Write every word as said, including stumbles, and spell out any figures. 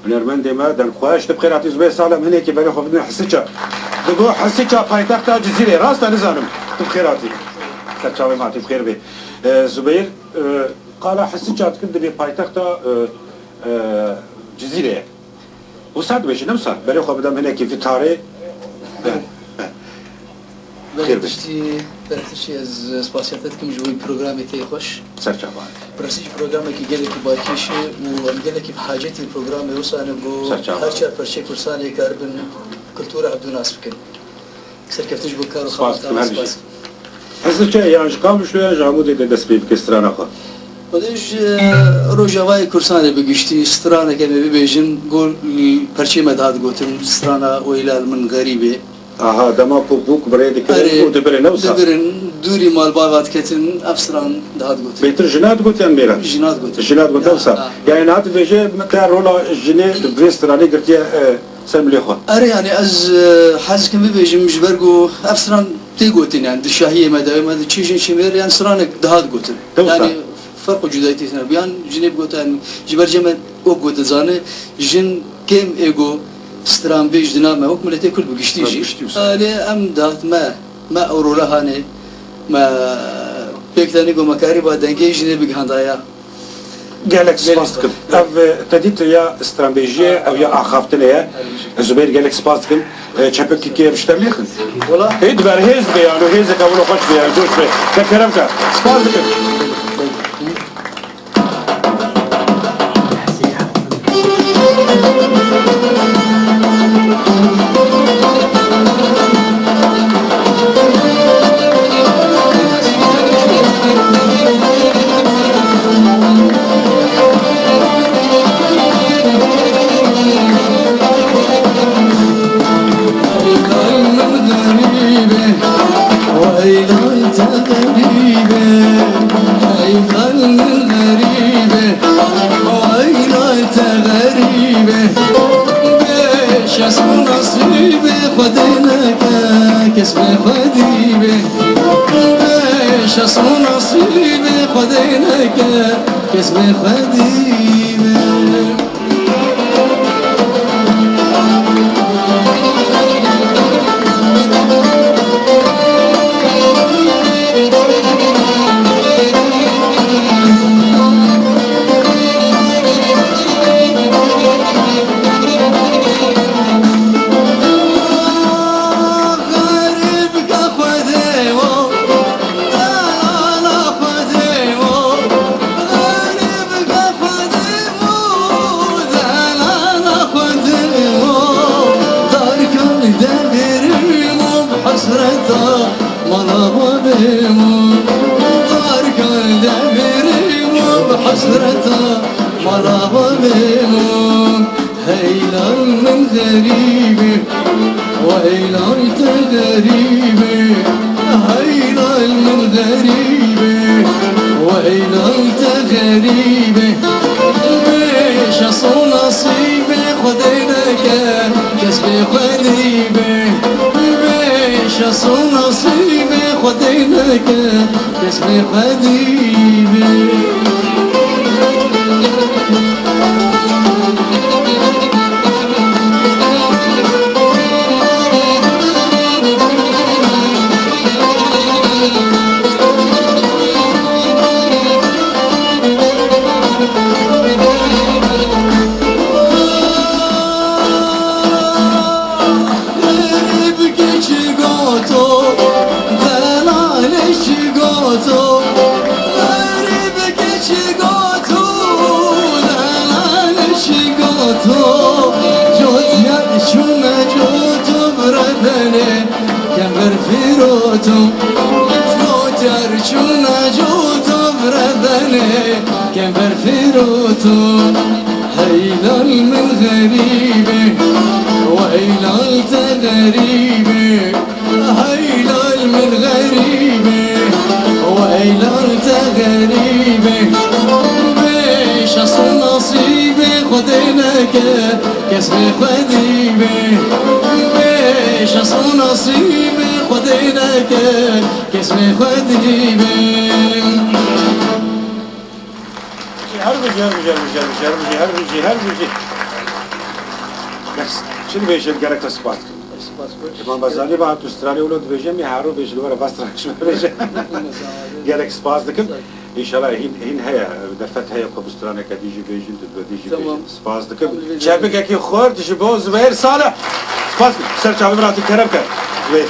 Hunermendê me, dem xweş, tu bi xêr hatî Zubeyr Salem, hinekî berê xwe bidin Hisiça. Digo Hisiça paytexta Cizîrê, rast e nizanim. Tu bi xêr hatî. Ser çavê me hatî bi xêr bê. E, Zubeyr, e, qala Hisiça dikin dibê paytexta, e, e, Cizîrê ye. Wisa dibêjin, ne wisa? Berê xwe bidem hinekî vî tarê. Xêr be. Berê tiştî, berê tiştî ez spasiya te dikim ji bo vî programê tê xweş. Ser çavan. Bi rastî jî programekî gelekî balkêş e û em gelekî bi hacetî programê wisa ne ku Ser çavan. Her çar perçeyê Kurdistanê karibin kultura hevdû nas bikin. Serkeftin ji bo kar û Spas xebata dikim, me, her bijî. Spas. Hizir çi yan ji Qamişlo yan ji Amûdê de dest pê bike strana xwe? Xwedê ji Rojavayê Kurdistanê bi giştî straneke me bibêjin, gol, perçê me dihat gotin, strana Weylal min xerîbê. Aha, dema ku bûk bi rê dikirin Erê, û dibirin, ne wisa? Dibirin, dûrî malbava diketin, ev stran dihat gotin. Bêtir jina digot yan mêra? Jina digot. Jina digot, ne wisa? Ya, ya. Yani niha dibêje, te rola jinê di vê stranê girtiye, e, ser milê xwe. Erê, yani ez, e, hez dikim bibêjim, ji ber ku ev stran tê gotin, yani di şahiyê me de, me de çi jin çi mêr, yani stranek dihat gotin. Ne wisa? Yani ferq û cudayî tê tine. Yan jinê bigot, yani ji ber cem me wek ku dizane, jin kêm ê ku stranbêj di nav me, wek miletê Kurd bi giştî jî. Bi giştî wisa. Erê, em dihat me, me ew rola hanê, me pêk tenê ku me karîba dengê jinê bigihandaya. Gelek spas dikim. Ev, e, te dît ya stranbêjiyê, ew ya axaftinê ye. Zubeyr, gelek spas dikim. E, çepekî kê bi ji te lêxin? Wala. Hê diber hêz be, yani hêzeke wilo xweş be, yani coş be. Te kerem ke. Spas dikim. Eylan te xerîbe, eylan min xerîbe, eylan te xerîbe. Bê şans û nasîbê Xwedê neke, kes bê xwedî be. Bê şans û nasîbê Xwedê neke, kes bê xwedî be. Xerîbke Xwedê wo, delala Xwedê wo, xerîbke Xwedê wo, delala Xwedê wo. Darkan devirim û bi hesreta mala xwe bêm û. Darkan devirim û bi hesreta mala xwe bêm û. Heylan min xerîbê, weylay te xerîbê. Heylan min xerîbê, weylay te xerîbê. Bê şans û nasîbê Xwedê neke, kes bê xwedî be. Bê şans û nasîbê Xwedê neke, kes bê xwedî be. Xerîbkê çi goto, delalê çi goto, xerîbkê çi goto, delalê çi goto, cotiyar çûne coto bi rebenê, kember firoto, cotiyar çûne coto bi rebenê, kember firoto. Heylan min xerîbê, weylan te xerîbê. Heylan min xerîbê, weylan te xerîbê. Bê şans û nasîbê Xwedê neke, kes bê xwedî be. Bê şans û nasîbê Xwedê neke, kes bê xwedî be. Her bijî, her bijî, her bijî, her bijî, her bijî, her bijî, her bijî. Çi dibêjin, gerek te spas dikim. Spas xweş. Îmam Bazanî ve tu stranê wilo dibêje, min hero bêjin, were bas stranê ji me bêje. Gerek spas dikim. Înşallah hîn, hîn heye, derfet heye ku bi straneke dî jî bêjin, tu dibê dî jî bêjin. Tamam. Spas dikim. Çepikekî xurt ji bo Zubeyir Salih. Spas dikim. Ser çavê min hatî kerem ke. Zubeyir.